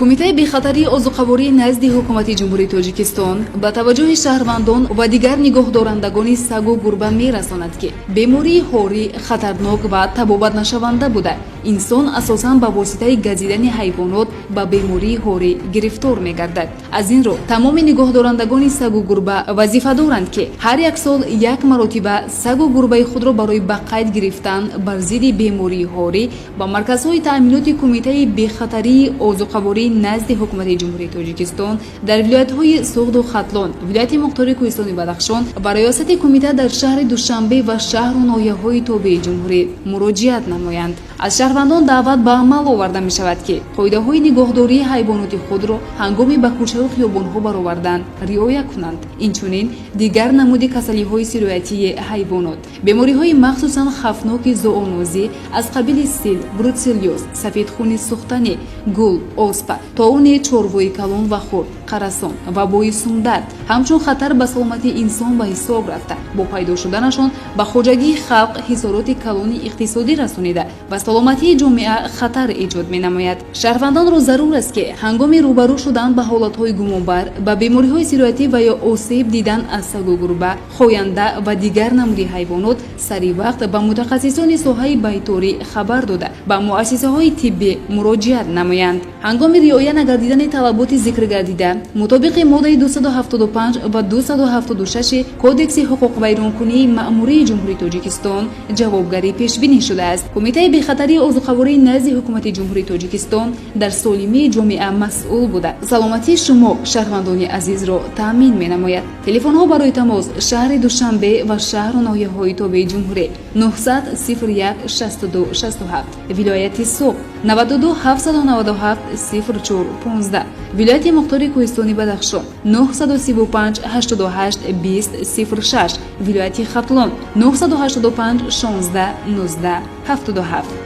Кумитаи бехатарии озуқаворӣ назди Ҳукумати Ҷумҳурии Тоҷикистон ба таваҷҷӯҳи шаҳрвандон ва дигар нигоҳдорандагони сагу гурба мерасонад, ки бемории ҳорӣ хатарнок ва табобатнашаванда буда, инсон асосан ба воситаи газидани ҳайвонот ба бемории ҳорӣ гирифтор мегардад. Аз ин рӯ, тамоми нигоҳдорандагони сагу гурба вазифа доранд, ки ҳар як сол як маротиба сагу гурбаи худро барои ба қайд гирифтан бар зидди бемории ҳорӣ ба марказҳои таъминоти Кумитаи бехатарии озуқаворӣ назди Ҳукумати Ҷумҳурии Тоҷикистон дар вилоятҳои Суғду Хатлон, Вилояти Мухтори Кӯҳистони Бадахшон ва Раёсати кумита дар шаҳри Душанбе ва шаҳру ноҳияҳои тобеи ҷумҳурӣ муроҷиат намоянд. Аз шаҳрвандон даъват ба амал оварда мешавад, ки қоидаҳои нигоҳдории ҳайвоноти худро ҳангоми ба кӯчаву хиёбонҳо баровардан риоя кунанд. Инчунин, дигар намуди касалиҳои сироятии ҳайвонот, бемориҳои махсусан хавфноки зоонозӣ аз қабили сил, бруцеллёз, сафедхуни сӯхтанӣ, гул, оспа, тооуни чорвои калон ва хурд, қарасон ва вабои сумдард ҳамчун хатар ба саломатии инсон ба ҳисоб рафта, бо пайдо шуданашон ба хоҷагии халқ хисороти калони иқтисодӣ расонида, ба саломатии ҷомеа хатар эҷод менамояд. Шаҳрвандонро зарур аст, ки ҳангоми рӯбарӯ шудан ба ҳолатҳои гумонбар ба бемориҳои сироятӣ ва ё осеб дидан аз сагу гурба, хоянда ва дигар намуди ҳайвонот сари вақт ба мутахассисони соҳаи байторӣ хабар дода, ба муассисаҳои тиббӣ муроҷиат намоянд. Ҳангоми риоя нагардидани талаботи зикргардида мутобиқи моддаи 275 ва 276 Кодекси ҳуқуқвайронкунии маъмурии Ҷумҳурии Тоҷикистон ҷавобгарӣ пешбинӣ шудааст. Кумитаи бехатарии озуқавории назди Ҳукумати Ҷумҳурии Тоҷикистон дар солимии ҷомеа масъул буда, саломатии шумо, шаҳрвандони азизро, таъмин менамояд. Телефонҳо барои тамос: шаҳри Душанбе ва шаҳру ноҳияҳои тобеи ҷумҳурӣ 900 01 62 67, вилояти Суғд 92 797 04 15, вилояти Мухтори Кӯҳистони Бадахшон 935 88 20 06, вилояти Хатлон 985 16 19 77.